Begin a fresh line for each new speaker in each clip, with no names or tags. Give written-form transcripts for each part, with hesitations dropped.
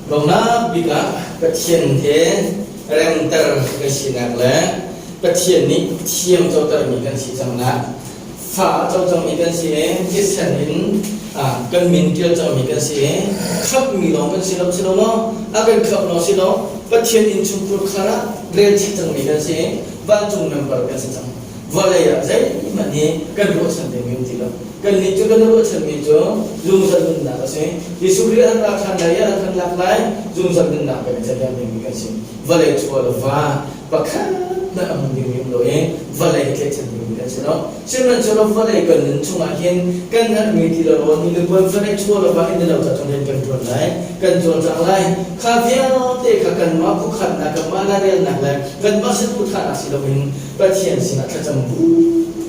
Lawmhnak bik ah Pathian he remter kan sinak le Pathian nih thiam cotermi kan si cangnak, fa a co cangmi kan si i thisen in kan min ṭial cangmi kan si i khamhmi lawng kan si lo si lo maw? A kan khamh lawng si lo, Pathian innchungkhur khar ah rel chih cangmi kan si i vancung member kan si cang. Vawlei ah zeihmanh hi kan ruahchan dingmi um ti lo. Kannih cu kan ruahchanmi cu zungzal nunnak a si. Jesuh Khrih an ra ṭhan lai i an kan lak lai, zungzal nunnak kan i cadiam dingmi kan si. Vawlei chaw le va pakhat hmanh a hmun dingmi um lo i vawlei tlaihchan dingmi kan si lo. Sihmanhsehlaw vawlei kan nun chungah hin kan hngalhmi ti le rawl ni le puan vawlei chaw le va in lo ca chung rian kan ṭuan lai, kan cawlcang lai. Kha vialte kha kanmah khuakhannak, kanmah lairelnak le kanmah saduhthahnak si loin Pathian sinah thlacam bu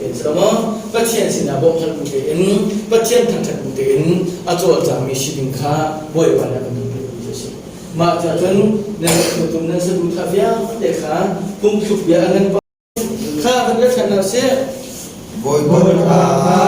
tein si lo maw? Pathian sinah bawmhhal bu tein, Pathian thangṭhat bu tein a cawlcangmi si ding kha Bawipa nih a kan duhpiakmi cu a si. Mah cun nan tum nan saduhthah vialte kha phungthluk bia a ngan kha van ka ṭhen hna sih.
Bawipa kha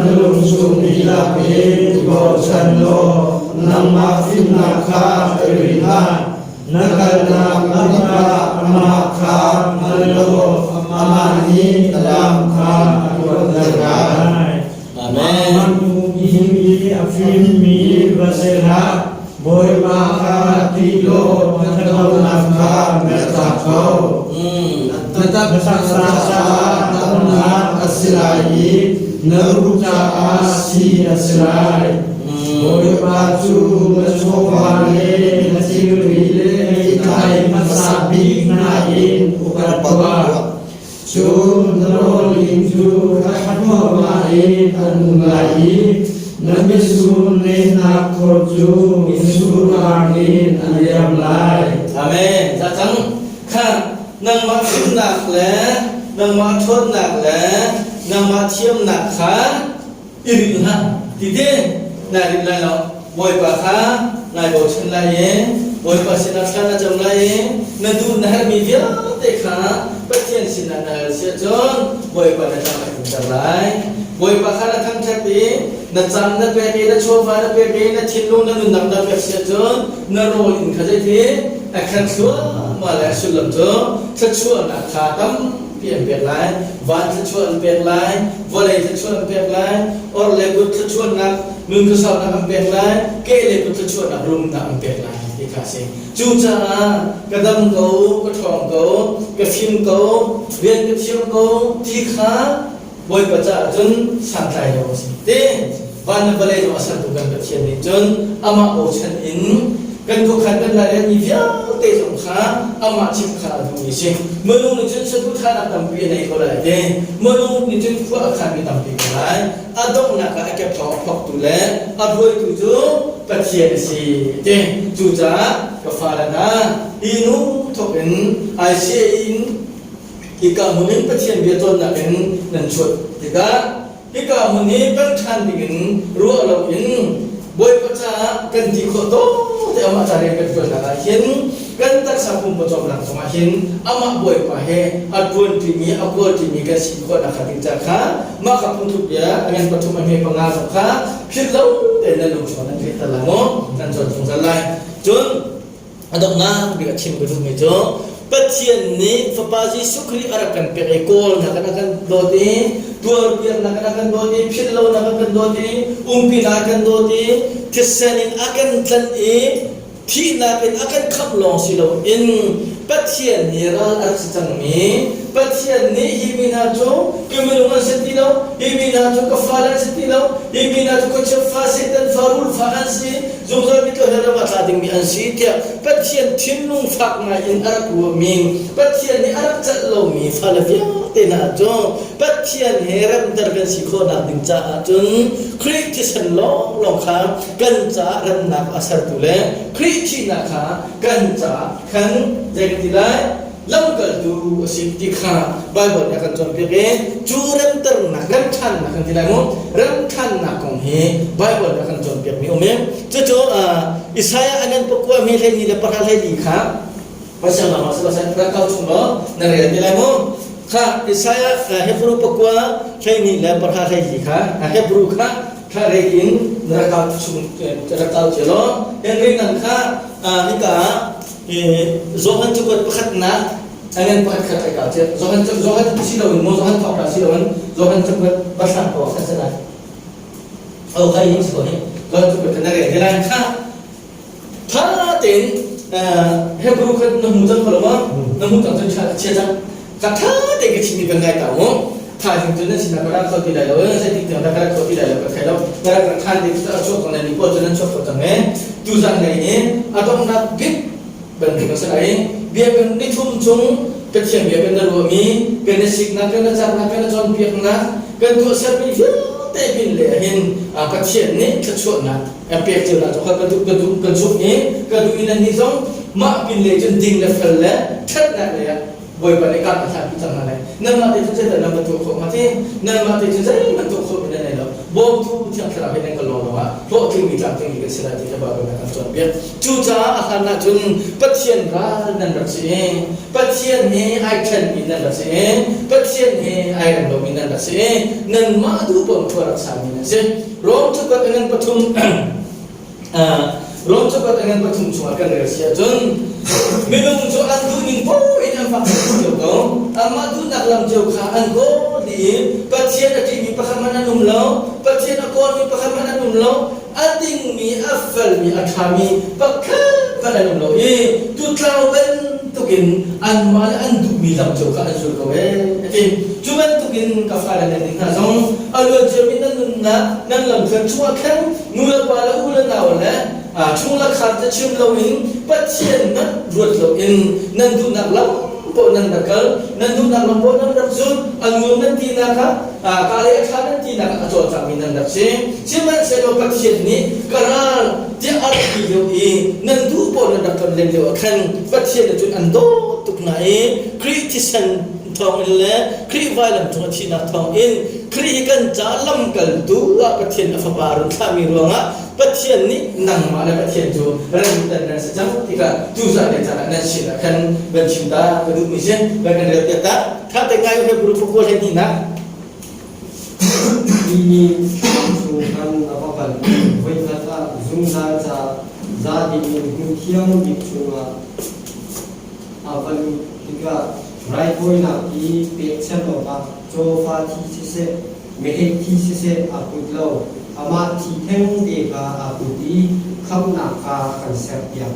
na lung chung dihlak in i bochan law nangmah fimnak kha i rin hlah. Na kalnak lam ah amah kha hngal law amah nih na lam kha a tuanter lai.
Amen.
Hi a fimmi va si hlah, Bawipa kha ṭih law na ṭhatlonak kha mertak ko. Na taksa caah damnak a si lai i na ruh caah sii a si lai. Bawipa cu na chawva le na thilri le i hmasa bik hna in upat tuah. Cun na rawlin cu a ṭha thluahmah in an um lai i na mitsur lehnak khor cu mitsur hang in a liam lai.
Amen. Za cang. Kha nangmah fimnak le nangmah ṭhawnnak le nangmah thiamnak kha i rinh hlah ti te nai rinh lai lo. Bawipa kha nai bochan lai i Bawipa sinah thla na cam lai i na duh na herhmi vialte kha Pathian sinah na hal si ahcun Bawipa na tlang a tlinter lai. Bawipa kha na thangṭhat i na caan na pek i na chawva na pek i na thinlung na nunnak na pek si ahcun na rawl inn kha zeiti a khat thluahmah le a sullam cu thluachuahnak kha tampi an pek lai. Van thluachuah an pek lai, vawlei thluachuah an pek lai, or le kut thluachuahnak nun khuasaunak an pek lai, ke le kut thluachuahnak rumnak an pek lai ti kha a si. Cucaah ka dam ko, ka ṭhawng ko, ka fim ko, rian ka thiam ko ti kha Bawipa caah cun santlai lo a si. Te van le vawlei zong a sertu kan Pathian nih cun amah bochan in kan khuakhan kan lairelmi vialte zong kha amah chimh kha a duhmi a si. Minung nih cun saduhthahnak tampi a nei ko lai te. Minung nih cun khua a khanmi tampi ko lai. A donghnak ah a kephawng a phawktu le a hruaitu cu Pathian a si ti. Cucaah ka fale hna, hi nu thawk in ICA in hika hmun in Pathian bia cawnnak in nan chuah tikah hika hmun hi kan ṭhan dingin ruah loin Bawipa caah kan ti khawh tawk te amah ca rian kan ṭuannak ah hin kan taksa pum pawcawmnak zongah hin amah Bawipa he a ṭuanṭimi a kawlṭimi kan si khawhnak kha ding ca kha mah kha phungthluk bia a ngan pathum a hme panga zong kha philh lo tein nan lungchuan nan fehter lai maw nan cawn zungzal lai. Cun a donghnak bik a chim ka duhmi cu Pathian nih Fapa Jesuh Khrih a rak kan pek i kawlnak in a kan dawt i tuarpiaknak in a kan dawt i philhlonak a kan dawt i umpinak a kan dawt i thisen in a kan tlanh i thihnak in a kan khamh lawng si loin Pathian nih ral a rak si cangmi Pathian nih hi mi hna cu ka minung an si ti lo hi mi hna cu ka fale an si ti lo hi mi hna cu khuachia fa Satan fa rul fa an si zungzal mitlaw he ram a tla dingmi an si tiah Pathian thinlung fak ngai in a rak ruahmi Pathian nih a rak celh lomi fale vialte hna cu Pathian he remter kan si khawhnak ding caah cun Khrih thisen lawnglawng kha kan caah remnak a sertu le Khrih thihnak kha kan caah khan zei kan ti lai lamkaltu a si ti kha Baibal nih a kan cawnpiak i cu remternak remṭhannak kan ti lai mu remṭhannak kong hi Baibal nih a kan cawnpiakmi um i cucu Isaiah a ngan pakua mi 12 le 10 14 kha Pasal ma sa sa rak kau chung law na rel ti lai mu kha Isaiah Hebrew pakua 12 le 10 14 kha Hebrew kha. Thla rek in na rak kal chung rak kal cia law Henry nang kha hika Johan cakuat pakhatnak angan pakhat khat ai kal cia. Johan Johan si loin maw Johan thawk si loin Johan cakuat pasang ko khan sana. Oh kai hin si ko hi. Johan cakuat kan rel lai kha tha tein Hebrew kha na hmu cang ko lo ma? Na hmu cang cun chia cang. Ka tha tein ka chimmi kan ngai ta mu. Tha hing cun nan sinah ka rak kho ti lai lo, zeitik tiang dah ka rak kho ti lai lo ka thei lo. Ka rak rak than ding cu a chuak cang lai ni pawl cu nan chuak kho cang e. Tuzan lei ni a donghnak bik bantuk a si lai. Bia kan nithum chung Pathian bia kan na ruahmi, kan i siknak, kan i caknak, kan i cawnpiaknak, kan tuahsermi vialte pin le hin Pathian nih thluachuahnak an pek cio hna cu ka duh ka duh ka zumh i ka duh i nannih zong mah pin le cun ding le fel le ṭhatnak lei ah Bawipa nih kar a hlanpi cang hna lai. Nanmah te cu zeidah nan va tuah khawh hnga ti? Nanmah te cu zeihmanh tuah khawh mi nan nei lo. Bawmtu Thiang Thlarau he nan ka lawng lawngah hlawhtlingmi tlangtlingmi kan si lai ti kha Baibal nih a kan cawnpiak. Cucaah a hlan ahcun Pathian ral nan rak si i Pathian he ai ṭhenmi nan rak si i Pathian he ai rem lomi nan rak si i nanmah duh paoh khua rak sami nan si. Rom cakuat a ngan pathum Rom cakuat a ngan pathum chungah kan rel si ahcun minung cu an duhning paoh in an fak cio ko. Anmah duhnak lam cio kha an kawl dih i Pathian a ṭihmi pakhat hmanh an um lo, Pathian a kawlmi pakhat hmanh an um lo, a dingmi, a felmi, a ṭhami pakhat hmanh an um lo i tutlau bantukin anmah le an duhmi lam cio kha an zul ko ee a ti. Cu bantukin ka fale nan nih hna zong a luan ciami nan nunnak nan lamthluan chungah khan nu le pa le u le nau le chung le khar te chim loin Pathian hmanh ruat loin nan duhnak lam paoh nan rak kal, nan duhnak lam paoh nan rak zul, a nuam nan tinak ah ka le a ṭha nan tinak ah a cawlcangmi nan rak si. Sihmanhsehlaw Pathian nih ka ral tiah a rak ti lio i nan duh paoh nan rak ton len lio ah khan Pathian nih cun an dawt tuk hna i Khrih thisen thawngin le Khrih vailam cung a thihnak thawngin Khrih hi kan ca lamkaltu ah Pathian a Fapa a run thlahmi ruangah Pathian nih nangmah le Pathian cu remter nan si cang tikah tuzan le caan ah nan sin ah khan van chim ta ka duhmi si van kan rel piak ta tha te ngai Hebrew pakua hlei hnihnak.
Hi ni chung khan a va kal i voikhat ah zungzal ca za dingin hmun thiang bik chungah a va luh tikah raithawinak i pekchanh awkah cawfa thi siseh, meheh thi siseh aa put lo, amah thi thengte kha aa put i khamhnak kha a kan serpiak.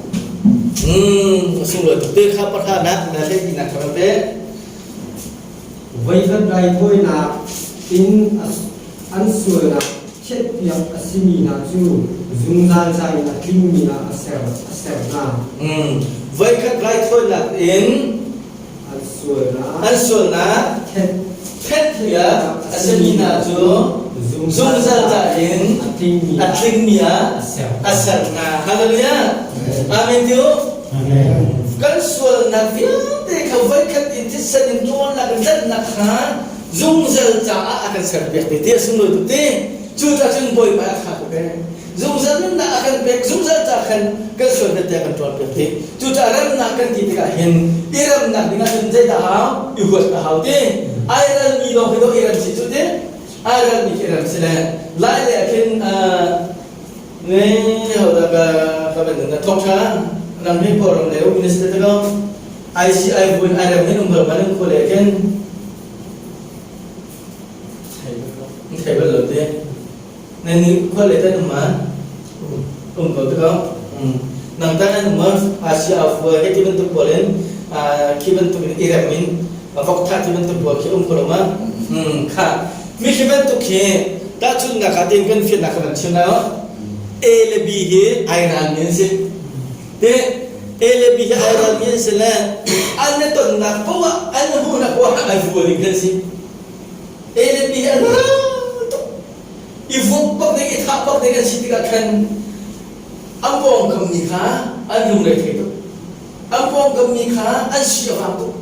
Sunglawi tuk te kha pahranak na hleihnak kha te.
Voikhat raithawinak in an sualnak thianhpiak a simi hna cu zungzal ca in a tlingmi ah a ser a ser hna.
Voikhat raithawinak in
an sualnak
an sualnak thenhpiak a simi hna cu zungzal ca in
a tlingmi
a tlingmi ah
a ser
a ser hna. Hallelujah. Amen ti u. Kan sualnak vialte kha voikhat in thisen in ṭhawnnak in tlanhnak kha zungzal caah a kan serpiak te ti a sunglawi tuk ti. Cucaah cun Bawipa a kha tuk ee. Zungzal nunnak a kan pek, zungzal ca khan kan sual vialte a kan ṭuanpiak ti. Cucaah remnak kan ti tikah hin i remnak dingah cun zeidah hau? I huat a hau ti. Ai ralmi lawng hi dawh i rem si cu ti. Ai ralmi khi rem si le lai le ah khin Ne hodah ka ka ban na thawk ṭhan ram hi kawlram le um minister te ko ICI vun ai rem hin um bal man khu le ken thei bal lo te na ni khua le tan um ma um ko te ko nang tan an um ma Asia fu he ti bantuk pawl in khi bantuk in i rem in vok tha ti bantuk pawl khi um ko lo ma kha Mi hi bantuk hi tahchunhnak ah tiin kan fiannak kha kan chim lai maw? A le B hi ai ralmi an si. Te A le B hi ai ralmi an si le an i tonnak paoh ah an hmuhnak paoh ah ai vual ding kan si. A le B hi an ral tuk. I vuak bak ding, i thah bak ding an si tikah khan an pawngkam mi kha an lungre thei tuk. An pawngkam mi kha an si a fak tuk.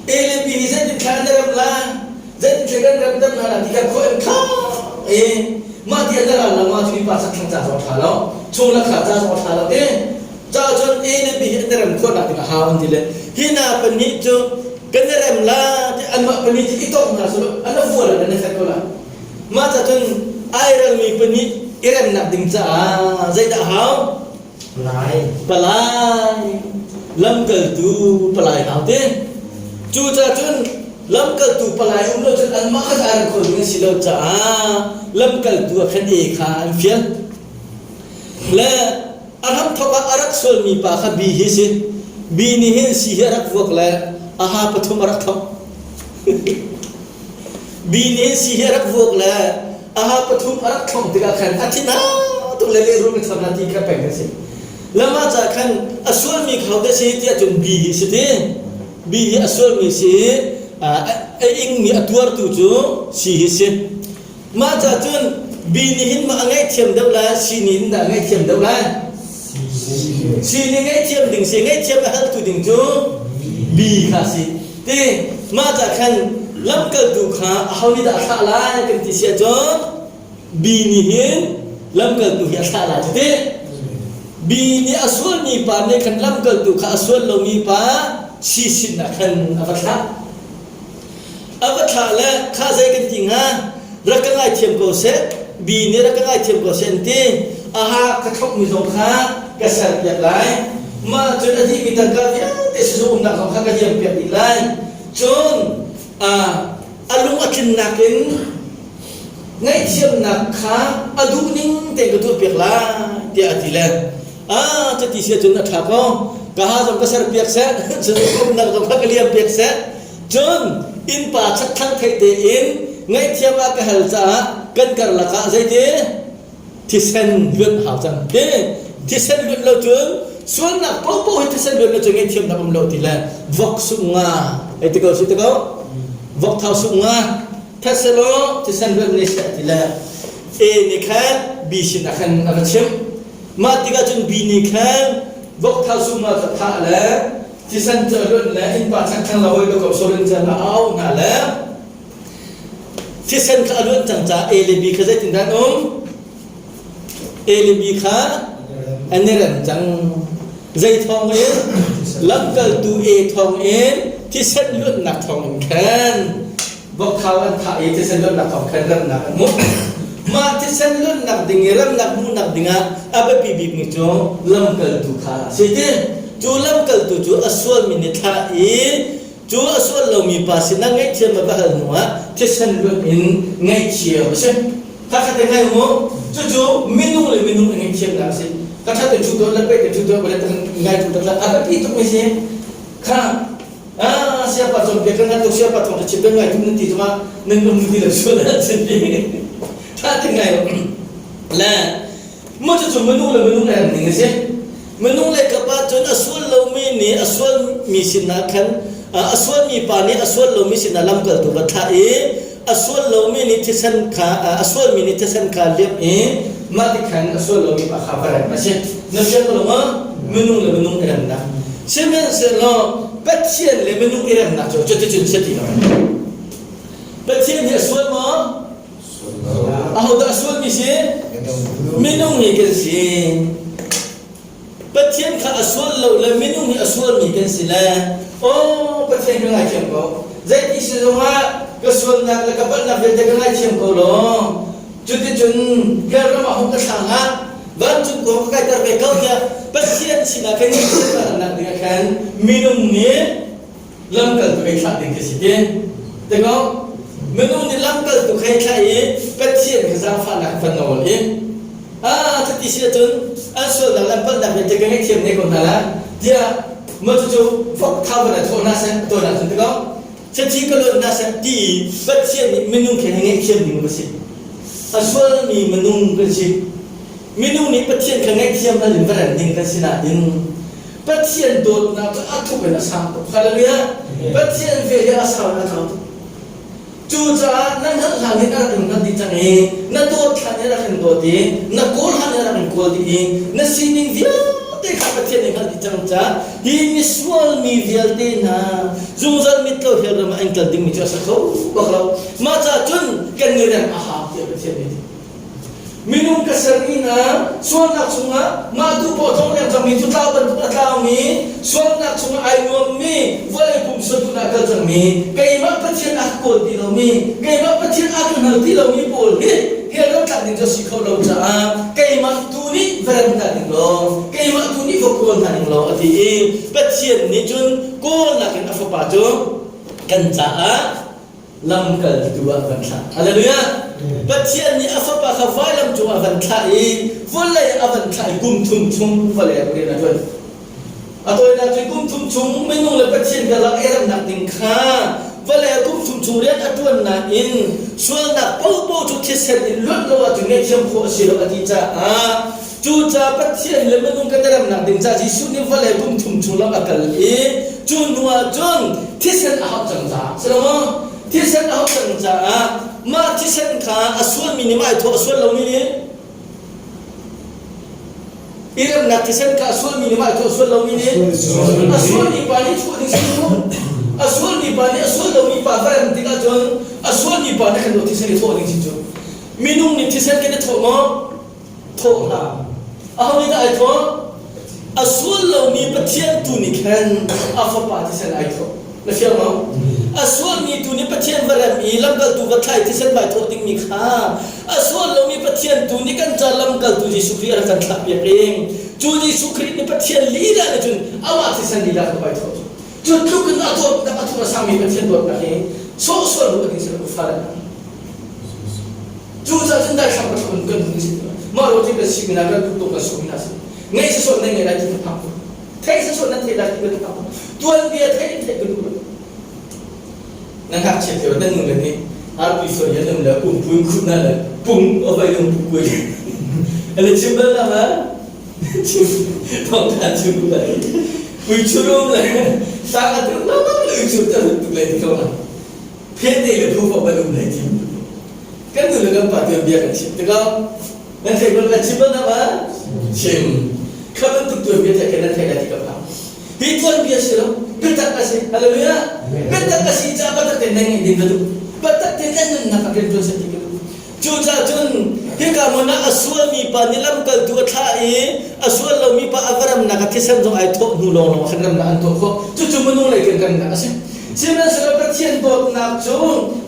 A le B nih zeitin thla an ram la zeitin thla kan ram tam hna la ti kha khua an kha e mah ti an ral la ma cu pa sak thlang ca zong tha lo chung la kha ca zong tha lo te ca cun A le B hi an rem khawh nak ding a hau an ti le hi na pahnih cu kan rem la ti anmah pahnih cu i tong hna su an vual an fek ko la mah ca cun. ai relmi pahnih i remnak ding caah zeidah hau?
Palai.
Palai. Lamkaltu palai hau ti. Cucaah cun lamkaltu palai um lo cun anmah kha ai rem kho ding an si lo caah lamkaltu ah khan e kha an fial. Le a hramthawk ah a rak sualmi pa kha B hi si. B nih hin C hi a rak vuak le a ha pathum a rak thok. B nih hin C hi a rak vuak le a ha pathum a rak thlong tikah khan a thin tuk le lehrul ka cham la ti kha peng a si. Lama ca khan a sualmi kha te si tiah cun B hi si ti. B hi a sualmi si a ingmi a tuartu cu C hi si. Mah ca cun B nih hin mah a ngaihthiam deuh lai, C nih hin dah a ngaihthiam deuh lai? C nih ngaihthiam ding si, ngaihthiam a haltu ding cu B kha si. Ti mah ca khan lamkaltu kha aho nih dah a thlah lai kan ti si ahcun B nih hin lamkaltu hi a thlah lai cu ti. B nih a sualmi pa nih khan lamkaltu kha a sual lomi pa C sinah khan a va thlah. A va thlah le kha zei kan ti hnga? Rak ka ngaithiam ko seh. B nih rak ka ngaithiam ko seh an ti. Aha ka thlokmi zong kha ka serpiak lai. Mah cun a dihmi tangka vialte sizung umnak zong kha ka liampiak dih lai. Cun a lung a tlinnak in ngaihthiamnak kha a duhning tein ka tuahpiak lai tiah a ti le ah cuti si ahcun a ṭha ko. Ka ha zong ka serpiak seh, cun umnak zong kha ka liampiak seh. Cun innpa chakthlang theih tein ngaihthiam a ka hal caah kan karlak ah zeiti thisen luanh hau cang ti thisen luanh lo cun sualnak paohpaoh hi thisen luanh lo cun ngaihthiamnak um lo ti le vok sung nga ei ti ko si ti ko vok thau sung nga theselaw thisen luanh ni seh ti le A nih khan B sin ah khan a va chimh mah tikah cun B nih khan vok thau sung nga cu thah le Thisen cu a luan le innpa changthang la hawi ko sorin caan ah a auh hna le thisen kha a luan cang caah A le B kha zeitindah an um? A le B kha an i rem cang. Zei thawng in? Lamkaltu A thawng in thisen luannak thawng in khan vokthau an thah i thisen luannak thawng khan remnak an hmuh. Mah thisen luannak ding i remnak hmuhnak dingah a biapi bikmi cu lamkaltu kha a si ti. Cu lamkaltu cu a sualmi nih thlah i cu a sual lomi pa sinah ngaihthiam a va hal hnuah thisen luan in ngaihthiam a si. Kha te ngai mu. Cucu minung le minung i ngaihthiamnak a si. Ka ṭhat te ṭhu tuah le peh te ṭhu tuah le ngai ṭhu tuah a biapi tukmi si. Kha Ah, siapa cawnpiak kan tuk siapa thawng chim kan ngai tuk nan ti cuma nan um ti lo sual ah cun tha te ngai le mo cu cu minung le minung le ning a si minung le kapa cun a sual lomi nih a sual mi sinah khan a sual mi pa nih a sual lomi sinah lamkaltu va thlah i a sual lomi nih thisen kha a sualmi nih thisen kha liam i mah ti khan a sual lomi pa kha va rem a si na fiang ko lo maw minung le minung i remnak sihmanhsehlaw Pathian le minung i remnak cu cuticun si ti lo Pathian hi a sual maw ahodah a sualmi si minung hi kan si Pathian kha a sual lo le minung hi a sualmi kan si le aw Pathian ka ngaithiam ko zeiti si zongah ka sualnak le ka palhnak vialte ka ngaithiam ko law cuticun hell ram ah hung ka thlang ah vancung kong ka kaiter ve ko tiah Pathian sinah kan i nak ding ah khan minung nih lamkaltu hei thlah ding khi si ti tengok minung nih lamkaltu hei thlah i Pathian kha zaangfahnak va nawl i ah cuti si ahcun an sualnak le an palhnak vialte ka ngaihthiam ne ko hna la tiah maw cucu vok thau van thawh hna seh tuan ahcun tengok Chiti ka luat hna seh ti i Pathian nih minung khe ngaihthiam ding a si a sualmi minung kan si minung nih Pathian kha ngaihthiam hal in va rem ding kan si nain Pathian dawtnak cu a thuk in a sang tuk. Hallelujah. Pathian ve hi a sau in a thang tuk. Cucaah na hngalh hlan in a rak in hngalh dih cang i na dawt hlan in a rak in dawt i na kawl hlan in a rak in kawl dih i na sining vialte kha Pathian nih hngalh dih cang caah hi misual mi vialte hna zungzal mitlo hell ram ah an kal dingmi cu a si kho bak lo. Mah caah cun kan i rem a hau tiah Pathian nih a ti. Minung ka sermi hna sualnak chungah mah duh paoh tlongleng cangmi cu tlau bantuk a tlaumi sualnak chungah ai nuammi vawlei pum sual a kal cangmi keimah Pathian a ka kawl ti lomi keimah Pathian a ka hngal ti lomi pawl hi Hell ram tlak ding cu a si kho lo caah keimah tu nih va rem hna ding law, keimah tu nih va kawl hna ding law a ti i Pathian nih cun kawlnak in a fapa cu kan caah lamkaltu ah a van thlah. Hallelujah! Pathian nih a fapa kha vailam cungah a van thlah i vawlei a van thlah i kum thum chung vawlei ah rian a ṭuan. A tawinak cu kum thum chung minung le Pathian karlak i remnak ding kha vawlei ah kum thum chung rian a ṭuan nain sualnak paohpaoh cu thisen in luat lo ahcun ngaihthiam khawh a si lo a ti caah cucaah Pathian le minung kan i remnak ding caah Jesuh nih vawlei kum thum chung lam a kal i cu hnu ah cun thisen a hauh cang caah si lo maw? Thisen a hauh cang caah mah thisen kha a sualmi nih mah ai thawh a sual lomi nih I remnak thisen kha a sualmi nih mah a sual lomi nih a sualmi pa nih chuah ding si mu. A sualmi pa nih a sual lomi pa va rem tikah cun a sualmi pa nih khan thisen i thawh ding si cu. Minung nih thisen kan i thawh maw? Thawh hlah. Aho nih dah ai thawh? A sual lomi Pathian tu nih khan a fapa thisen ai thawh. Na fiang maw? A sualmi tu nih Pathian va rem i lamkaltu va thlai thisen vai thawh dingmi kha a sual lomi Pathian tu nih kan ca lamkaltu Jesuh Khrih a rak kan thlahpiak i cu Jesuh Khrih nih Pathian lila nih cun amah thisen lila kha vai thawh cu. Cu tluk in a dawtnak a thur a sangmi Pathian dawtnak hi sawhsual lu a ding silo fale. Cu caah cun daithlang ka thlun kan hun si. Mah ro kan si mina kan tuk kan sung mina si. Ngei si sual nei ngei lai ti ka phang. Theih si sual nan theih lai ti ka phang. Tuanbia theih in theih ka duh lo. Nan ngakchia lio nan nu le nih arpi sual yan um le umpun khut na le pung a vai lung pu kuai. Ale chim bal na ma? Chim thong tha chim ku lai. Ui churum le sang a tu na ma le ui chur ta tuk le ti ko la. Phe te le phu fa bal um lai ti. Kan nu le kan pa tuanbia kan chim tikah nan theih bal kan chim bal na ma? Chim. Kha bantuk tuanbia theih kan nan theih lai ti ka phang. Hi tuanbia si lo, biatak a si. Hallelujah. Biatak a si caah biatak tein nan ngeih ding ka duh. Biatak tein nan nunnak ah rian ṭuan seh ti ka duh. Cucaah cun hika hmun ah a sualmi pa nih lamkaltu a thlah i a sual lomi pa a va ramnak ah thisen zong ai thawh hnu lawnglawng ah khan ramnak an tuah khawh. Cucu minung lei kan ramnak a si. Sihmanhsehlaw Pathian dawtnak cu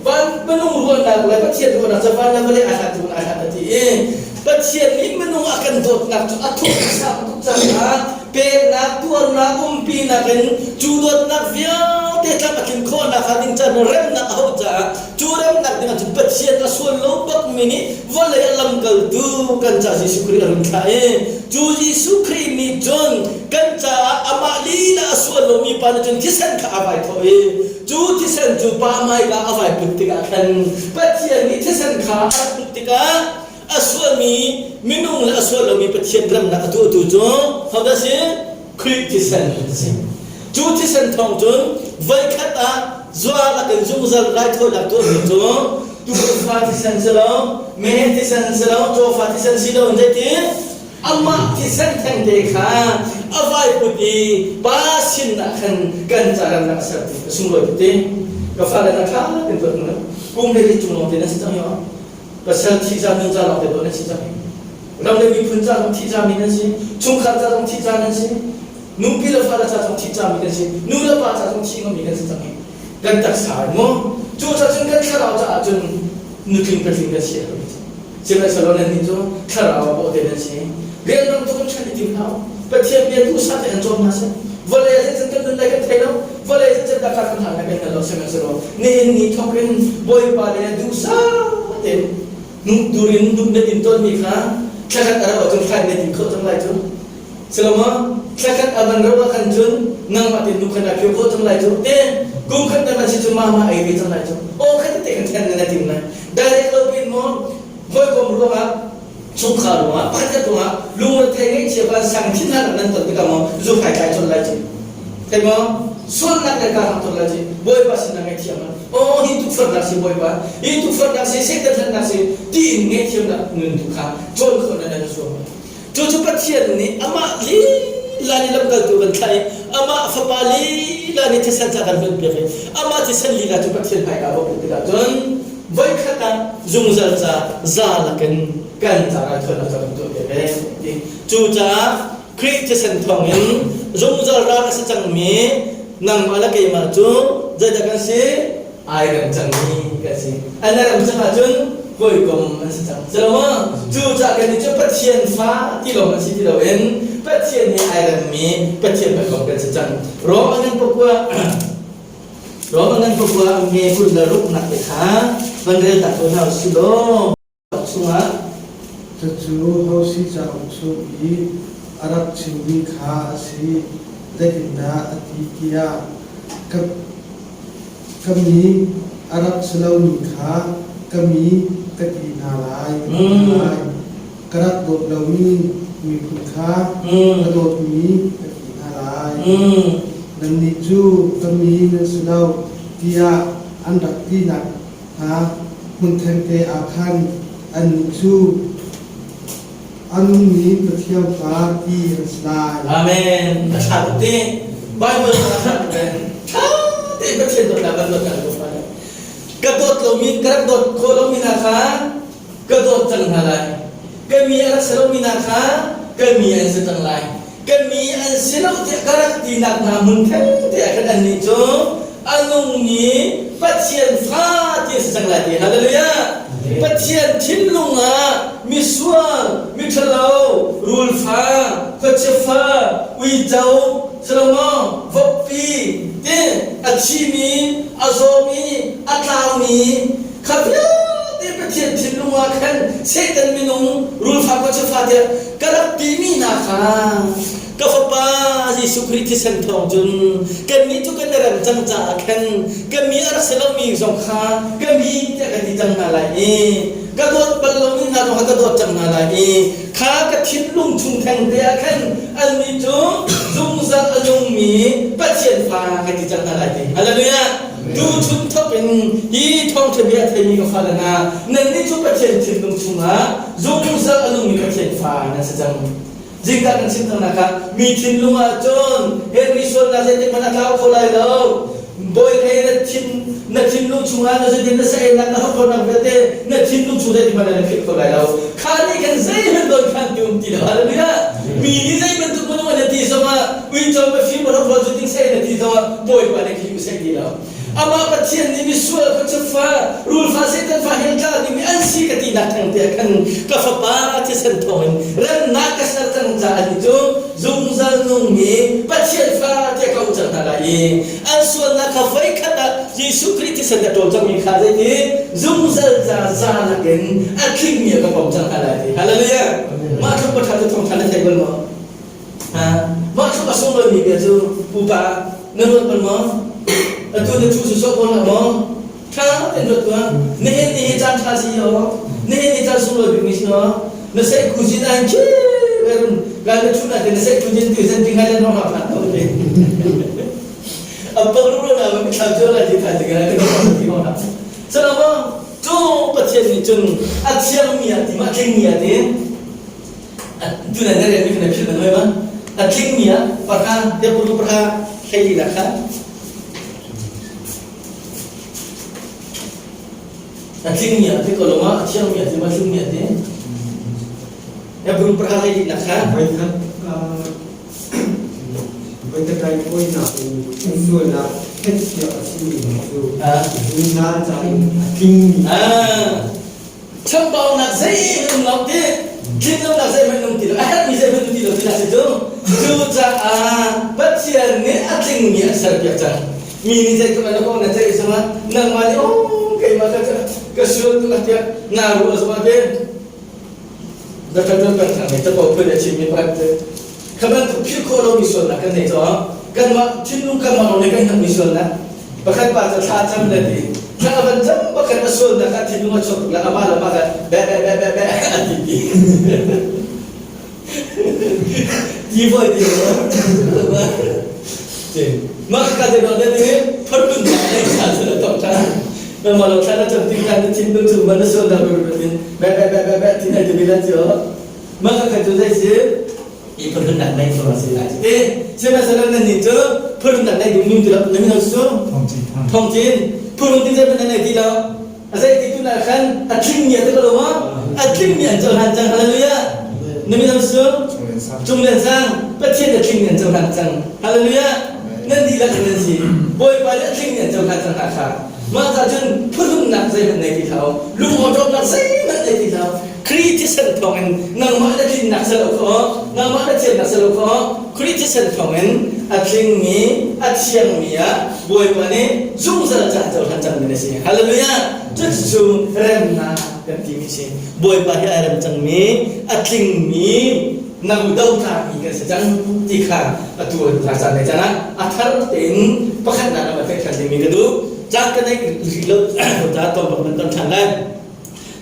van minung ruahnak le Pathian ruahnak cu van le vawlei aa hlat tuk in aa hlat a ti i Pathian nih minung a kan dawtnak cu a thuk a sang tuk caah peknak, tuarnak, umpinak in cu dawtnak vialte tlam a tlin khawhnak hnga ding caah remnak a hauh caah cu remnak ding ahcun Pathian a sual lo bakmi nih vawlei a lamkaltu kan ca Jesuh Khrih a run thlah i cu Jesuh Khrih nih cun kan caah amah lila a sual lomi pa nih cun thisen kha a vai thawh i cu thisen cu pa hmaika a vai put tikah khan Pathian nih thisen kha a rak put tikah a sualmi minung le a sual lomi Pathian remnak a tuahtu cu hodah si? Khrih thisen a si. Cu thisen thawng cun voikhat ah zuar lakin zungzal raithawinak tuahmi cu tuufa thisen si lo, meheh thisen si lo, cawfa thisen si lo in zeitin amah thisen thengte kha a vai put i pa sin ah khan kan ca ramnak a ser ti ka sunglawi tuk ti. Ka fale hna ṭha tein tuah hnu kum le cung lawng te nan si cang hi pasal thi za nu za lawng te nan si cang hi. Ram le miphun ca zong thi cami nan si, chungkhar ca zong thi ca nan si, nupi le fale ca zong thi cami kan si, nu le pa ca zong thi ngami kan si cang hi. Kan taksa in mu. Cu ca cun kan thlarau caah cun nutling patling kan si a herh. Sihmanhsehlaw nan nih cu thlarau ah bawhte nan si. Rianrang tuk in ṭhan i tim hlah u. Pathian bia duhsah te an cawm hna seh. Vawlei ah zeican kan nun lai kan thei lo. Vawlei zeican dah kan hal lai kan hngal lo. Sihmanhsehlaw nihin ni thawk in Bawipa le duhsah tein Hnukdur in hnuk na din tawnmi kha thlakhat a rauh ahcun thlai na din khawh cang lai cu. Silomaw thlakhat a van rauh ah khan cun nangmah te hnuk kha naa phio khawh cang lai cu. Te kum khat na van si cu mah mah ei ve cang lai cu. Aw khat tete kan thlen na tim lai. Direct lo pin maw hawikom ruangah chungkhar ruangah pakhatkhat ruangah lungrethei ngaihchia vansang thin hna nan ton tikah maw zu fai tlai colh lai cu. Thei maw sualnak le ka hang ton lai cu. Bawipa sin ah ngaihthiam Aw hi tukforhnak si Bawipa, hi tukforhnak si Satan hlannak si tiin ngaihthiamnak nun tu kha cawn khawh nan i zuam. Cucu Pathian nih amah lila nih lamkaltu kan thlah i amah fapa lila nih thisen ca kan hluan piak i amah thisen lila cu Pathian hmaika va put tikah cun voikhat ah zungzal ca za lakin kan ca raithawinak ca kan tuah piak e ti. Cucaah Khrih thisen thawngin zungzal ral a si cangmi nangmah le keimah cu zeidah kan si? Ai rem cangmi kan si. An i rem cang ahcun Hawikom an si cang. Cu Cucaah kan nih cu Pathian fa ti lawng an si ti loin Pathian he ai remmi Pathian hawikom kan si cang. Rom a ngan pakua Rom a ngan pakua nge 26 nak te kha van rel ta ko hna usih law chungah
Cucu Hosi cauk chung i a rak chimmi kha a si. Zeitindah a ti tiah, Ka mi a rak si lomi kha ka mi ka ti hna lai, ka ti lai. Ka rak dawt lomi miphun kha ka dawtmi ka ti hna lai. Nannih cu ka mi nan si lo tiah an rak tinak hna hmun thengte ah khan annih cu a nungmi Pathian fa ti an si lai.
Amen. A ṭha tuk ti. Bible a ṭha tuk eh. Ṭha tein Pathian dawtnak kan dawt kan dawt lai. Ka dawt lomi, ka rak dawt khawh lomi hna kha ka dawt cang hna lai. Ka mi a rak si lomi hna kha ka mi an si cang lai. Ka mi an si lo tiah ka rak tinak hna hmun theng te ah khan annih cu a nungmi Pathian fa ti a si cang lai ti. Hallelujah! Pathian thinlung ah misual, miṭhalo, rulfa, khuachia fa, uico, salomaw, vokpi, ti a thimi, a zawmi, a tlaumi kha vialte Pathian thinlung ah khan Satan minung rulfa khuachia fa tiah ka rak timi hna kha ka fapa Jesuh Khrih thisen thawng cun kannih cu kan i rem cang caah khan ka mi a rak si lomi zong kha ka mi tiah ka ti cang hna lai i ka dawt bal lomi hna zong kha ka dawt cang hna lai i kha ka thinlung chung theng te ah khan annih cu zungzal a nungmi Pathian fa ka ti cang hna lai ti. Hallelujah! Tuchun thawk in hi thawngṭha bia a theimi ka fale hna, nannih cu Pathian thinlung chungah zungzal a nungmi Pathian fa nan si cang. Zingka kan chim cangnak ah mi thinlung ah cun Henry sualnak zeitik hmanh a tlau kho lai lo. Bawi thei na thin na thinlung chungah na zudin na saeinak na hawkhonak vialte na thinlung chung zeitik hmanh na philh kho lai lo. Kha nih khan zeihmanh don khan ti um ti lo. Hallelujah. Mi nih zei bantuk minung an ti zongah uico mafim hawkho zudin saei na ti zongah Bawipa nih khi u seh ti lo. Amah Pathian nih misual khuachufa, rulfa Satan fa hell tla dingmi an si ka tinak theng te khan ka fapa thisen thawngin remnak ka ser cang caah ni cu zungzal nungmi Pathian fa tiah ka um cang hna lai i an sualnak kha voikhat ah Jesuh Khrih thisen a ṭawl cangmi kha zeiti zungzal ca za nakin a tlingmi ah ka pom cang hna lai ti. Hallelujah! Mah tluk paṭha cu thawngṭha na thei bal maw? Mah tluk a sunglawi bia cu pupa na ruat bal maw? Atu na thu sawsawh ko hlah maw? Ṭha tein ruat tuah. Nihin ni hi caan ṭha si aw. Nihin ni caan sunglawi bikmi si aw. Na seh kuzin an khi verun kan na thu na te na seh kuzin tu zan ting hai lan hong phan to te. Apang ru na ma thla jo la ji tha ji ga ka ti ho na. Salama cu Pathian nih cun a thiangmi ah ti ma tlingmi ah ti Tunan na relmi kha na philh bal ma? A tlingmi ah pahra depuru pahra hlei na kha a tlingmi ah ti ko lo ma a thiangmi ah ti ma tlingmi ah ti Hebrew pahra hlei na kha
Voikhat voikhat raithawinak in sualnak thenhpiak a simi hna cu zungzal ca in a tlingmi
Chambaunak zeihmanh um lo ti, tlinlonak zeihmanh um ti lo, a herhmi zeihmanh um ti lo ti si cu. Cucaah Pathian nih a tlingmi a serpiak cang. Mi nih zeitluk an kong na ceih zongah nangmah nih oh keimah ka ka sual tuk tiah naa ruah zongah te Dr. John Peng Thang nih capo phun a chimmi pakhat cu kha bantuk philh khawh lomi sualnak kan nei caah kanmah thinlung kanmah lawng nih kan hngalhmi sualnak pakhat pa cu thla cam le ti thla a van cam pakhat a sualnak kha thinlung a chuak tuk le amah le amah kha be be be be be a ti ti ti voi ti mah ka te dong te phun na nei sa chu la tok tha na ma lo thla na cam ting kan thinlung chung man na sualnak tin be be be be be ti nei ti bi lan chu mah ka kha cu zei si i phunnak nei so si lai ti sihmanhsehlaw nan nih cu phunnak nei ding min ti lo na min su thong cin phun tin zei nan nei ti lo a zei ti tu na khan a tling mi a te ko lo ma a tling mi an cohlan cang hallelujah na min su cung len sang pathian a tling mi an cohlan cang hallelujah nan dihlak in nan si bawipa nih a tling mi an cohlan cang hna kha. Mah ca cun phuhrunnak zeihmanh nei ti hlah u. Lungawṭawmnak zeihmanh nei ti hlah u. Khrih thisen thawngin nangmah na tlinnak si lo khaw, nangmah na thiannak si lo khaw, Khrih thisen thawngin a tlingmi, a thiangmi ah Bawipa nih zungzal ca cohlan cangmi na si. Hallelujah! Cucu remnak kan timi si. Bawipa hi ai rem cangmi, a tlingmi, nang dotlami kan si cang ti kha atu la caan le caan ah a thar tein pakhatnak lam a fek ṭhan dingmi ka duh. Caan ka neih rih lo ca tom bak nan ton ṭhan lai.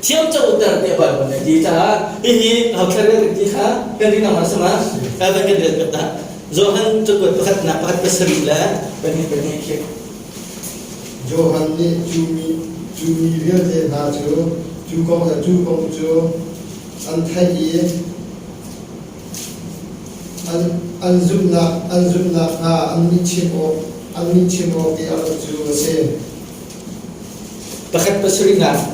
Thiamcoter tiah Baibal nih a ti caah hihi hothlar kan ti kha kan ring nang sama kan kan rel piak dah. Johan cakuat pakhatnak pakhat pasarih le pahnih pahnih khi.
Johan nih cu mi cu mi vialte hna cu cu kong le cu kong cu an theih i an an zumhnak an zumhnak hna an nih chim awk an nih chim awk i a rat cu a si.
Pakhat pasarihnak.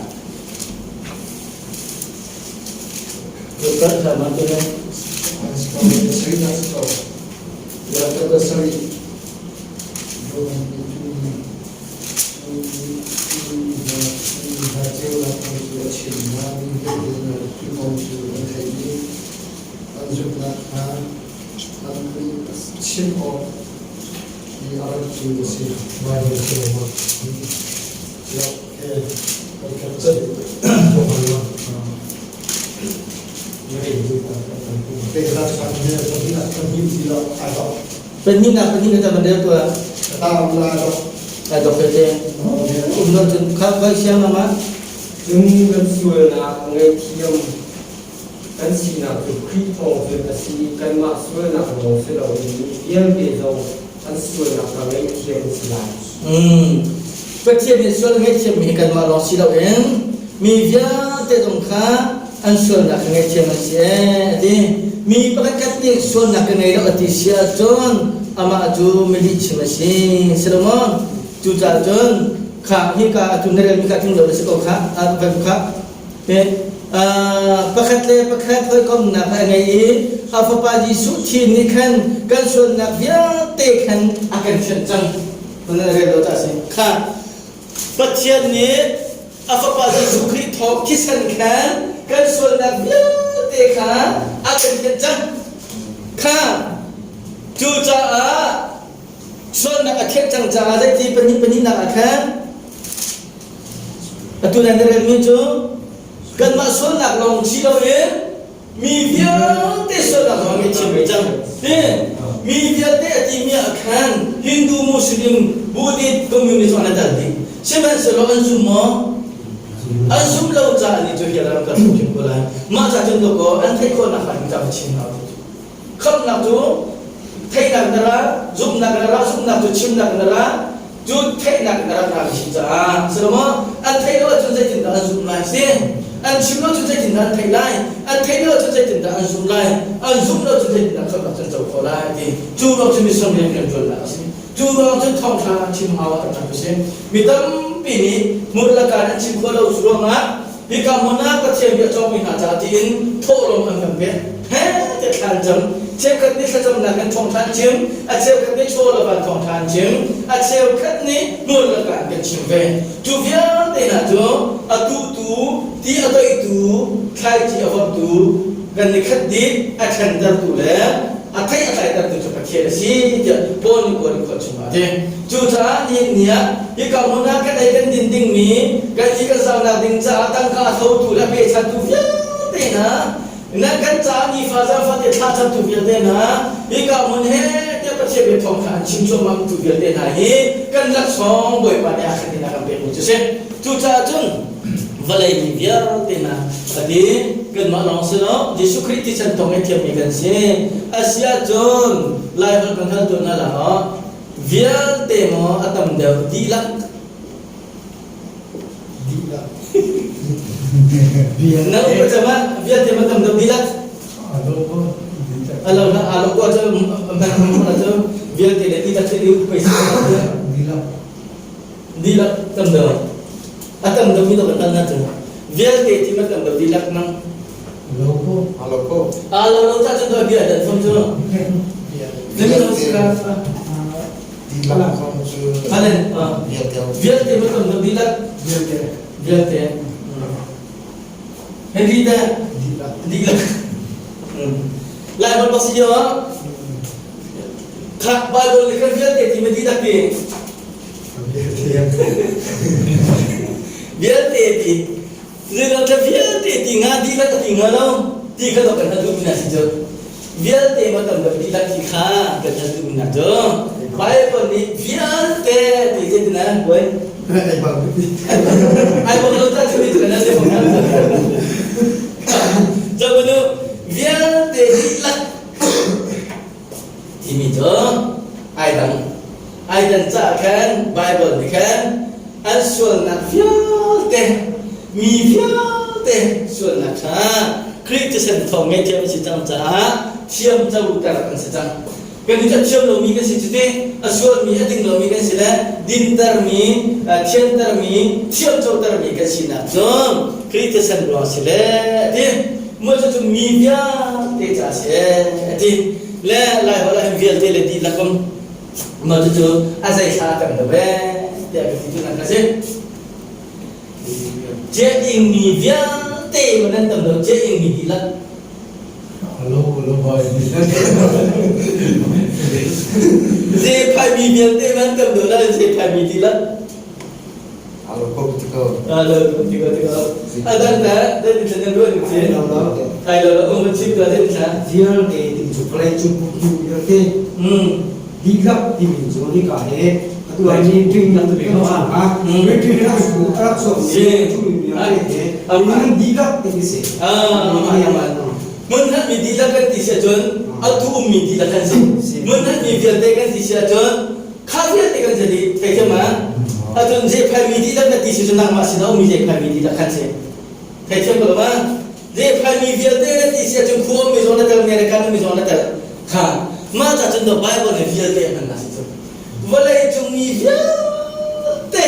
Doktor sama tu ne.
Pasarihnak si ko. Ya pasarih. Hna ceunak kong cu a chim hna. Mi vialte hna cu kong cu an theih i an zumhnak kha an chim awk i a rat cu a si.
Baibal cu
Pahnih pahnih na man rel tuah. Ai dok te. Um lo cun kha koi siang nama.
Cun kan sualnak ngaihthiam kan sinak cu Khrih thawng cun a si i kanmah sualnak lawng si loin mi vialte zong an sualnak kha ngaihthiam an si lai.
Pathian nih sual ngaihthiammi hi kanmah lawng si loin mi vialte zong kha an sualnak kha ngaihthiam an si ee a ti. Mi pakhatkhat nih sualnak ka ngei lo a ti si ahcun amah cu milihchim a si. Si lo maw? Cucaah cun kha hika atu na relmi kha tling lo na si ko kha kha pakhat le pakhat hawikomhnak a ngei i a fapa Jesuh thi nih khan kan sualnak vialte khan a kan thianh cang. Na rel lo ta si. Kha Pathian nih a fapa Jesuh Khrih thawng thisen khan kan sualnak vialte kha a kan thianh cang. Kha cucaah sualnak a thianh cang caah zeiti pahnih pahnihnak ah khan atu nan relmi cu kanmah sualnak lawng si loin mi vialte sualnak zong an chim ve cang. Mi vialte a timi ah khan Hindu, Muslim, Buddhist, Communist an tel dih. Sihmanhsehlaw an zum maw? An zum lo caah nih cu hi ram kan hrim ko lai. Mah ca cun dawkaw an theih khawhnak hnga ding caah chim hna u. Khamhnak cu theihnak na ra, zumhnak na ra, zumhnak cu chimnak na ra, cu theihnak na rak ra si caah Solomon an theih lo ahcun zeitindah an zumh lai si an chim lo cun zeitindah an theih lai an theih lo ahcun zeitindah an zumh lai an zumh lo cun zeitindah khamhnak cun co khawh lai ti cu ruang cu mission rian kan ṭuannak a si cu ruang cun thawngṭha chim hau a rak si mi tampi nih hmur le kaan an chim khawh lo ruangah hika hmun ah Pathian bia cawngmi hna caah tiin thawhlawm an kan pek he tiah thla an cam cheukhat nih thlacamnak in thawngṭha an chim a cheukhat nih chaw le van thawngṭha an chim a cheukhat nih hmur le kaan kan chim ve cu vialte hna cu a tuhtu ti a toihtu thlaici a vorhtu kan ni khat dih a thlentertu le a thei a tlaitertu cu Pathian a si tiah Paul nih Korin khua chungah a ti. Cucaah nihin ni ah hika hmun ah kan ei kan din dingmi kan i kan saunak ding caah tangka a thotu le a pechantu vialte hna nan kan caah nifa zaangfah te thla camtu vialte hna hika hmun he tiah Pathian bia thawng kha an chim cuahmahtu vialte hna hi kan laksawng Bawipa nih a khat in a kan pekmi cu si. Cucaah cun vawlei mi vialte hna a ti kanmah lawng si lo Jesuh Khrih thisen thawng i thiammi kan si a si ahcun Laiholh kan hngal tuan hna la maw vialte maw a tam deuh dihlak
dihlak
na upa cama vialte ma tam deuh dihlak alo na alo ko cu cu vialte le dihlak cu paisa
dihlak
dihlak tam deuh a tam deuh mi to kan tan na cu vialte ti ma tam deuh dihlak nang
alo ko
alo lo ta cu bia dan fam cu
vialte. Dihlak zong cu
Halen
vialte
vialte ma tam deuh dihlak
Vialte.
Vialte. Henry teh
Dihlak.
Dihlak. Lai bal bak si yo. Kha Bible le kan vialte ti ma dihlak ti.
Vialte.
Vialte ti. Zeilam ṭha vialte ti nga dihlak a ti hnga lo ti kha dok kan hal duhmi hna si cu. Vialte ma tam deuh dihlak ti kha kan hal duhmi hna cu. Bible nih vialte ti zeitin ah buai.
Ai bang
Ai bang lo ta cu kan hal deuh hna. Cabanu vialte dihlak timi cu ai dang. Ai dan caah khan Bible nih khan an sualnak vialte mi vialte sualnak kha Khrih thisen thawng ngaihthiam an si cang caah thiam coter an si cang. Kan i thiam lomi kan si cuti a sualmi a ding lomi kan si le dintermi thiantermi thiam cotermi kan sinak cu Khrih thisen ruang si le ti mu cu mi vialte ca si ti le lai holh ah hin vialte le dihlak um mah cucu a zei thla a tam lo ee tiah ka ti cu nan ka si. Cia ingmi vialte ma nan tam lo cia ingmi dihlak.
Alo lo bai.
Ze phaimi vialte man tam lo la ze phaimi dihlak.
Alo ko tiko.
Alo ko tiko tiko. Adan ta dan ni nan ruan ni. Ai lo lo um chim ta den ta.
Vialte ting cu vawlei cung pumtu vialte dihlak timi cu nika he atu ah ni ṭing na tu ah retreat na su a rak chuak mi thumi vialte he an dihlak ti si.
Mun hat mi dihlak kan ti si ahcun atu ummi dihlak kan si. Mun hat mi vialte kan ti si ahcun kha vialte kan si dih theithiam ma acun zephai mi dihlak na ti si cu nangmah sin a ummi zephai mi dihlak kan si theithiam ko ma zephai mi vialte na ti si ahcun khua mi zong na tel American mi zong na tel kha mah ca cun Bible nih vialte a hman na si cu vawlei cung mi vialte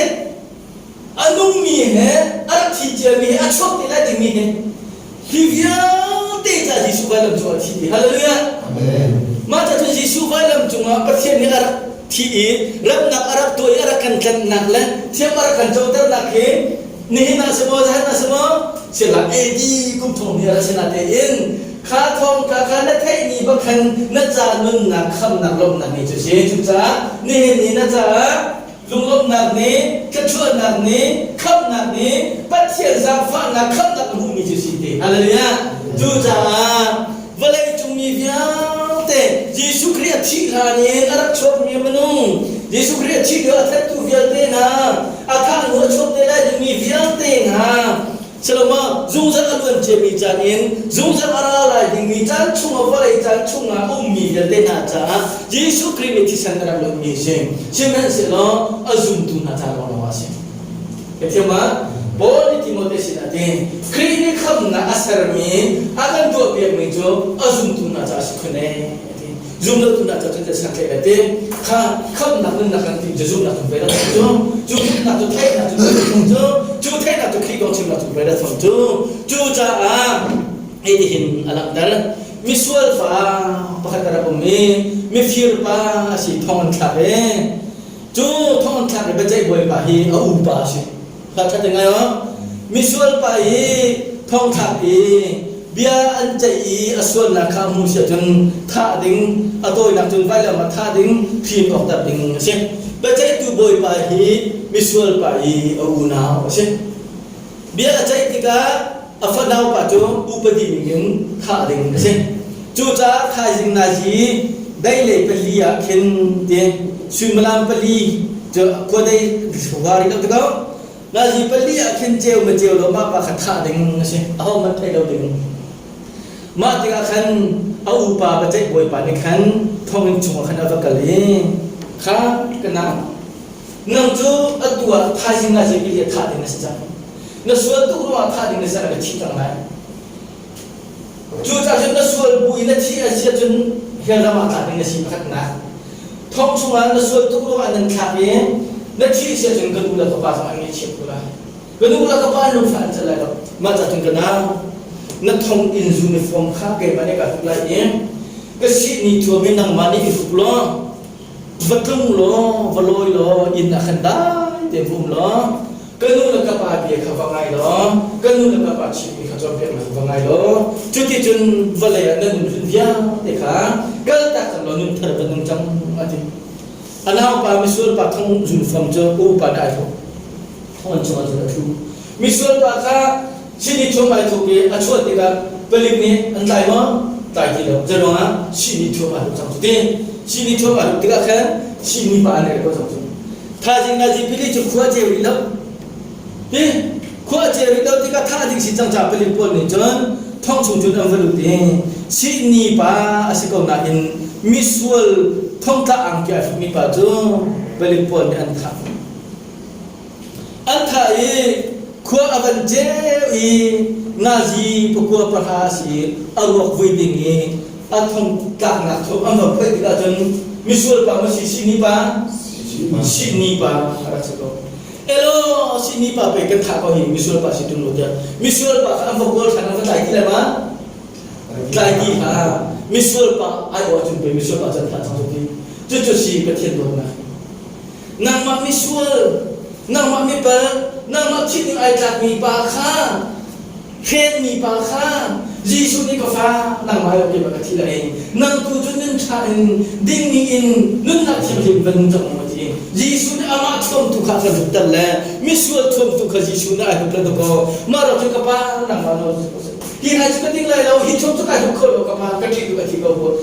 a nungmi he a rak thi ciami he a chuak te lai dingmi he hi vialte ca Jesuh vailam cungah a thi dih. Hallelujah. Mah ca cu Jesuh vailam cungah Pathian nih a rak thi i remnak a rak tuah i a rak kan tlanhnak le thiam a rak kan coternak hi nihin ah si maw zahan ah si maw sila AD kum thong ni a rak si na tein kha thawng kha kha na theih ni bak khan na ca nunnak khamnak lawmhnak ni cu si cucaah nihin ni na caah Lunglawmhnak nih, thluachuahnak nih, khamhnak nih, Pathian zaangfahnak khamhnak a hmuhmi cu si ti. Hallelujah. Cucaah vawlei cung mi vialte Jesuh Khrih a thih hlan in a rak chuakmi minung, Jesuh Khrih a thih lio a thattu vialte hna, a thah hnu a chuak te lai dingmi vialte hna, Saloma zungzal a luan ciami caan in zungzal a ra lai dingmi caan chungah vawlei caan chungah a ummi vialte hna caah Jesuh Khrih nih thisen a rak luanmi a si. Sihmanhsehlaw a zumtu hna ca lawnglawng ah a si. Cathiam ah Paul nih Timote sinah a ti, Khrih nih khamnak a sermi a kan tuahpiakmi cu a zumtu hna caah a si khun ee. Zumlotu hna cu cun santlaih le ti kha khamhnak nunnak kan ti cu zumhnak cu pei cu cu zumhnak cu theihnak cu thung cu cu theihnak cu Khrih kong chimnak cu pei thung cu cu caah hei hin a langhter misual fa pakhat a rak um i mifir pa a si thong an thlak i cu thong an thlak i biaceih bawipa hi a upa a si Kha ṭha te ngai aw. Misual pa i thongthlak i bia an ceih i a sualnak kha a hmuh si ahcun thah ding, a tawinak cun vailam ah thah ding, hrin awkter ding a si. Biaceihtu bawipa hi misual pa i a unau a si. Bia a ceih tikah a fanau pa cu upadi ningin thah ding a si. Cucaah thaizing nazi deilei pali ah khin ti suimilam pali cu khuadei vari lo ti ko. Nazi pali ah khin ceu ma ceu lo mah pa kha thah ding a si. Aho hmanh thei lo ding. Mah tikah khan a upa biaceih bawipa nih khan thonginn chungah khan a va kal i kha ka nau nang cu atu ah thaizing nazi pali ah thah ding na si cang. Na sual tuk ruangah thah ding na si cang na thi cang lai. Cucaah cun na sual bu in na thih a si ahcun hell ram ah tla ding na si pakhatnak. Thong chungah na sual tuk ruangah nan thlak i na thih si ahcun ka nu le ka pa zong an ngaihchiat ko lai. Ka nu le ka pa an lungfah an cal lai lo. Mah cah cun ka nau, na thong inn uniform kha keimah nih ka hruk lai i ka sihni thuam in nangmah nih i hruk law. Va tlung law, va lawi law, inn ah khan dai te va um law, ka nu le ka pa bia kha va ngai law, ka nu le ka pa chimmi kha cawnpiaknak kha va ngai law, cuticun vawlei ah na nun hlun vialte kha kaltak cang law nun thar va nung cang a ti. A naupa misual pa thong zunfam cu upa nih ai thawk. Thong an chungah cun a ṭhu. Misual pa kha sihni thuam ai thawk i a chuah tikah palik nih an tlai maw? Tlai ti lo. Zeiruangah? Sihni thuam ai thawk cang cu ti. Sihni thuam ai thawk tikah khan sihni pa an rel ko cang cu. Thaizing nazi pili cu khua ceu rih lo. Hi khua ceu rih lo tikah thah ding si cang caah palik pawl nih cun thong chung cun an va lut i sihni pa a si ko nain misual thongtla angki ai hrukmi pa cu palik pawl nih an thah. An thah i khua a van ceu i nazi pakua pahra a si i a ruak vui ding i a thong tlaknak thong an va phoih tikah cun misual pa maw si sihni pa? Sihni pa a rak si ko. Elaw sihni pa pei kan thah ko hi misual pa si tung lo tiah misual pa kha an va kawl ṭhan an va tlai ti lai ma? Tlai ti hlah. Misual pa ai awh ahcun pei misual pa cu an thah cang cu ti. Cucu si Pathian dawtnak. Nangmah misual, nangmah mipal, nangmah thih ding ai tlakmi pa kha hrenmi pa kha Jesuh nih ka fa nangmah lo keimah ka thi lai nang tu cu nun ṭha in dingmi in nunnak thianghlim va nung cang mu ti Jesuh nih amah thuamtu kha kan hupter le misual thuamtu kha Jesuh nih ai hupter ko mah ro cu ka pa nangmah lo hi hai cu ka ding lai lo hi thuam cu kai hup kho lo ka pa ka ṭih tu ka thi ko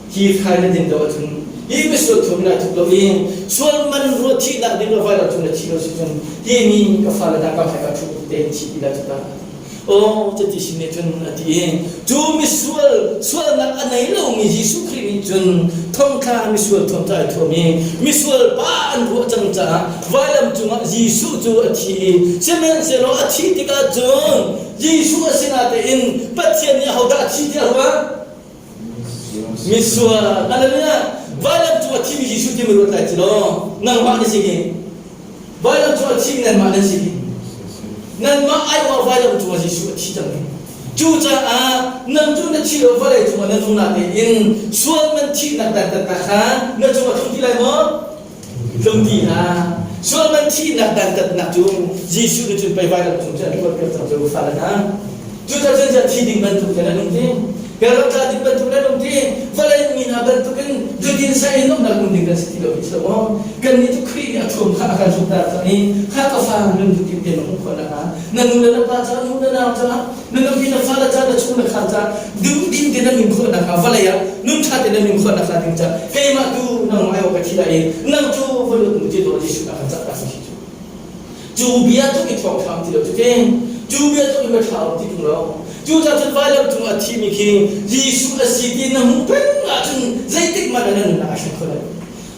hi thai na din lo ahcun hi misual thuam na thup lo i sual man rua thihnak ding lo vai lo cun na thi lo si cun hi mi ka fale hna ka ka thu te thi ti la cu ta oh cuti sin nih cun a ti i cu misual sualnak a nei lomi Jesuh Khrih nih cun thongthla misual thuam ca ai thuam i misual pa an ruah cang caah vailam cungah Jesuh cu a thi i sihmanhsehlaw a thih tikah cun Jesuh a sinah tein Pathian nih ahodah a thi tiah ruah Misual, hallelujah. Vailam cung a thimi Jesuh ti ruat lai ci law nangmah na si hi. Vailam cung a thimi nanmah nan si hi. Nanmah aiawh vailam cung ah Jesuh a thi cang hi. Cucaah nang cu na thi lo vawlei cungah na nung natein sual man thihnak dantatnak kha na cungah tlung ti lai maw? Tlung ti hlah. Sual man thihnak dantatnak cu Jesuh nih cun pei vailam cung cu an tuah piak cang cu fale hna. Cucaah cun thi ding bantuk in an um ti. Kan tla ding bantuk in an um ti. Vawlei mi hna bantukin zudin sa in umnak um ding kan si ti lo hi si lo maw? Kannih cu Khrih nih a thuam kha a kan hrukter cang i kha ka fa nun duhdim te na hmuh khawh nakhnga na nu le na pa caah nu le nau caah na nupi na fale caah na chung na khar caah duhdim te na nun khawh nakhnga vawlei ah nun ṭha te na nun khawh nakhnga ding caah keimah tu nangmah ai ka thi lai i nang cu va lut mu ti dawh Jesuh a kan cah ta si cu. Cu bia tluk i thawngṭha ti lo cu te. Cu bia tluk i biaṭha um ti ṭung lo. Cucaah cun vailam cung a thimi khi Jesuh a si ti na hmuh peng ahcun zeitik hmanh ah na nunnak a thleng kho lai.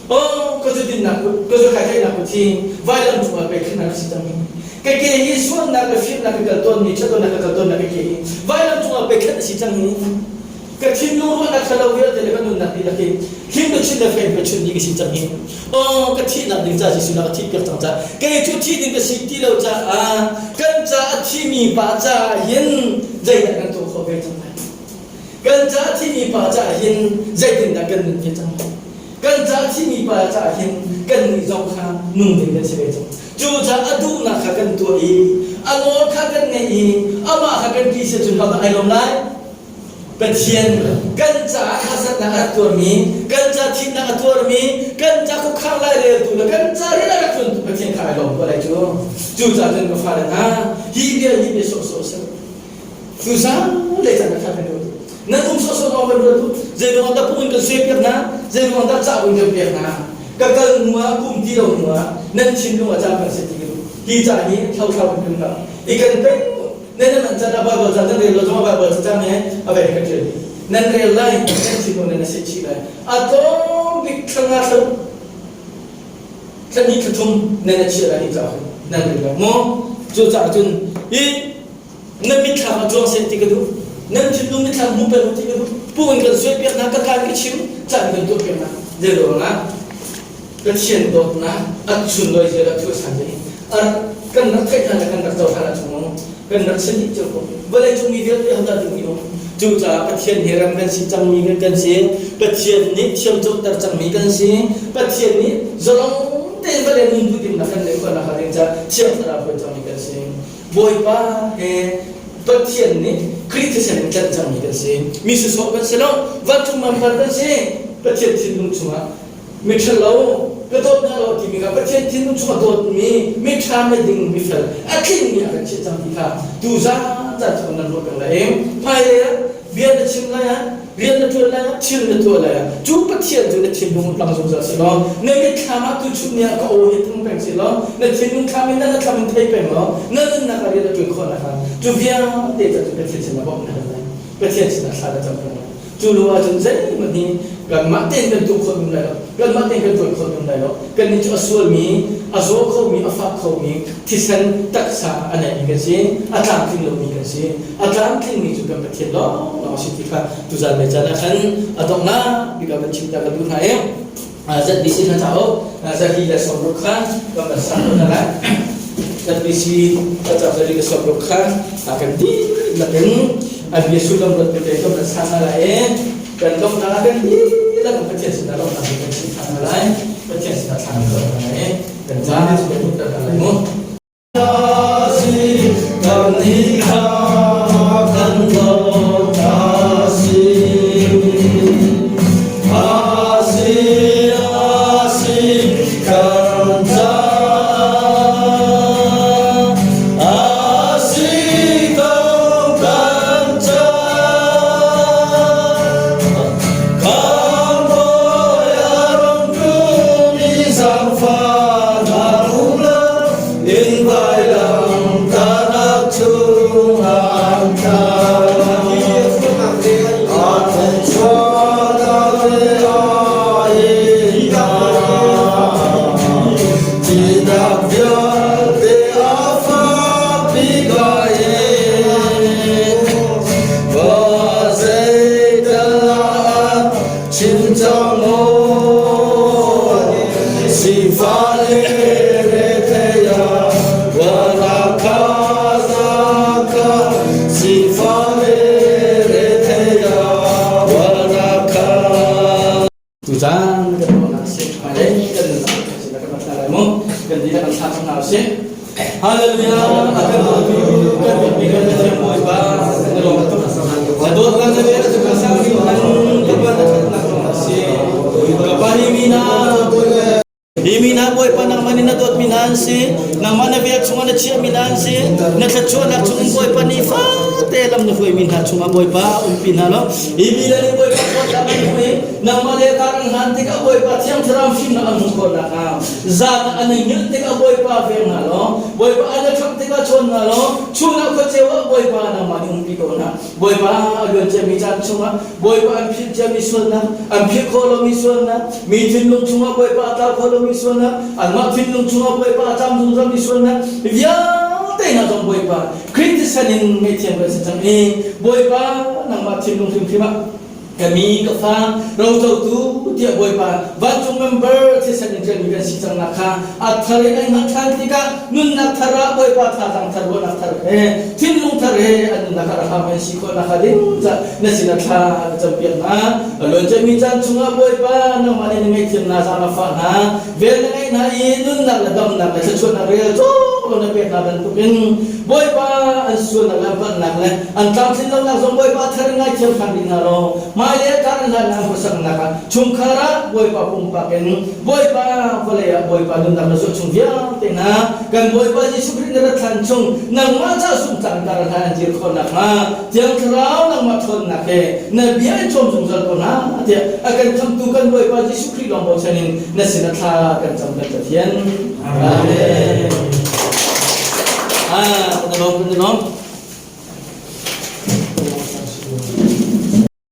Oh, ka zu dinnak kut, ka zu thlaihtlaihnak kut hi vailam cungah pei khannak a si cang hi. Ka ke hi sualnak le fimnak ka kal tawnmi, ṭhatlonak ka kal tawnnak ka ke hi vailam cungah pei khat a si cang hi. Ka thinlung ruahnak ṭhalo vialte le ka nunnak dihlak hi hlim ka chin le fem ka chun ding ka si cang hi. Aw ka thihnak ding ca Jesuh na ka thih piak cang ca kei cu thi ding ka si ti lo caah kan ca a thimi pa caah hin zeidah kan tuah khawh ve cang lai? Kan ca a thimi pa caah hin zeitindah kan nun ve cang lai? Kan ca a thimi pa caah hin kan nih zong kha nung ding kan si ve cang. Cu caah a duhnak kha kan tuah i a nawl kha kan ngaih i amah kha kan ṭih si cun hodah ai lawm lai? Pathian kan caah harsatnak a rak tuarmi, kan ca thihnak a tuarmi, kan ca khuakhang laireltu le kan ca rian a rak ṭuantu Pathian kha ai lawm ko lai cu. Cucaah cun ka fale hna, hi bia hi bia sawhsawh a si. Tuzaan lei caan kha kan ruat. Nan um sawhsawh lawng kan ruat u. Zei ruang dah pung in kan suai piak hna? Zei ruang dah ca in kan pek hna? Ka kal hnu ah, kum ti lo hnu ah, nan thinlung ah caan kan si ti ka duh. Hi ca hi thlothlau in kan kal. I kan peng Nan nan can ah Bible ca nan rel lo zongah Bible ca cang he a ve kan ṭial nan rel lai nan thinlung nan a seh chih lai a tlawm bik thla nga thla thla hnih thla thum nan a chiah lai hi cauk nan rel lai maw cucaah cun hi nan mitthlam a cuang seh ti ka duh nan thinlung mitthlam hmu peng ti ka duh pu in kan suai piak hna ka kaan ka chim caan kan tuah piak hna zei ruangah Pathian dawtnak a chunloi zel a thu san ding kan rak theih hna le kan rak cohlan ahcun kan rak si dih cio ko vawlei cung mi vialte hodah ding mi um. Cucaah Pathian he rem kan si cangmi kan si. Pathian nih thiamcoter cangmi kan si. Pathian nih zalong tein vawlei nun duhdim nak kan neih khawh nakhnga ding caah Thiang Thlarau hruai cangmi kan si. Bawipa he Pathian nih Khrih thisen in tlanh cangmi kan si. Mi sawsawh kan si lo, vancung member kan si. Pathian thinlung chungah miṭhalo ka dawt hna lo timi kha Pathian thinlung chungah dawtmi miṭha miding mifel a tlingmi a kan chiah cang ti kha tuzaan caan cu nan ruah peng lai i hmailei ah bia na chim lai ah rian na ṭuan lai ah thil na tuah lai ah cu Pathian cu na thinlung lang zungzal si law na mitthlam ah tuchun ni ah ka aw hi thang peng si law na thinlung thlam in na thlam in thei peng law na nunnak ah rian na ṭuan khawh nakhnga cu vialte cu Pathian sinah bawmh na hal lai Pathian sinah thla na cam peng lai. Cu lo ahcun zeihmanh hi kanmah tein kan tuah khawh ding lai lo. Kanmah tein kan tuan khawh ding lai lo. Kannih cu a sualmi, a zaw khomi, a fak khomi, thisen taksa a neimi kan si. A tlamtling lomi kan si. A tlamtlingmi cu kan Pathian lawnglawng a si ti kha tuzan mei caan ah khan a donghnak bik ah van chim ta ka duh hna i ZBC hna cauk 160 kha kan van sang hna lai. ZBC cauk 160 kha kan dihlak in a bia sullam ruat tete kan van sang hna lai i kan donghnak ah kan dihlak in Pathian sinah lawmhnak he kan chim hna lai. Pathian sinah thla kan cam hna lai i kan caan kan hmuhter hna lai mu. Tuzaan kan ruahnak si hmailei kan nunnak kan sin kan hna lai mu kan dihlak kan thla cang hna usih Hallelujah a kan dawtu kan biakmi kan Pathian Bawipa kan i lawm tuk na dawtnak na vel cu kan sang bik kan ka pa na ṭhatnak ruangah a si ka pa nih mi na Hi mi hna Bawipa nangmah nih na dawtmi hna an si, nangmah na vel chungah na chiahmi hna an si, na thluachuahnak chungin Bawipa nih fate lam na hruaimi hna chungah Bawipa umpi hna law, hi mi le nih Bawipa thawtnak an hmuh i nangmah le kar an hlan tikah Bawipa Thiang Thlarau fimnak an hmuh khawh nakhnga zan ah an i hngilh tikah Bawipa veng hna law, Bawipa an i ṭhangh tikah chawn hna law, chun ah khuaceu ah Bawipa nangmah nih umpi ko hna. Bawipa a luan ciami caan chungah Bawipa an philh ciami sualnak, an philh khawh lomi sualnak, mi thinlung chungah Bawipa a tlau khawh lomi sualnak, anmah thinlung chungah Bawipa a cam zungzalmi sualnak vialte hna zong Bawipa Khrih thisen in ngaihthiam kan si cang i Bawipa nangmah thinlung hrimhrim ah ka mi ka fa rocotu tiah Bawipa vancung member thisen in ṭialmi kan si cangnak kha a thar in an hngalh ṭhan tikah nunnak thar ah Bawipa thazaang thar ruahnak thar he thinlung thar he an nunnak ah rak an si khawh nakhnga ding ca na sinah thla na campiak hna. A luanciami caan chungah Bawipa nangmah nih na ngaihthiam hna zaang na fah hna vel na ngeih hna i nunnak le damnak le thluachuahnak rel cawk lo na pek hna bantukin Bawipa an sualnak le an palhnak le an tlamtlin lonak zong Bawipa thar in ngaithiam ṭhan rih hna law hmailei ah kar an hlannak hmasaknak ah chungkhar ah Bawipa pumpak in Bawipa vawlei ah Bawipa nunnak na zuah chung vialte hna kan Bawipa Jesuh Khrih na rat hlan chung nangmah ca sungtlang kar hlan an dir khawh nakhnga Thiang Thlarau nangmah ṭhawnnak he na bia in cawm zungzal ko hna tiah a kan khamhtu kan Bawipa Jesuh Khrih lawng bochan in na sinah thla kan cam kan Pathian. Amen.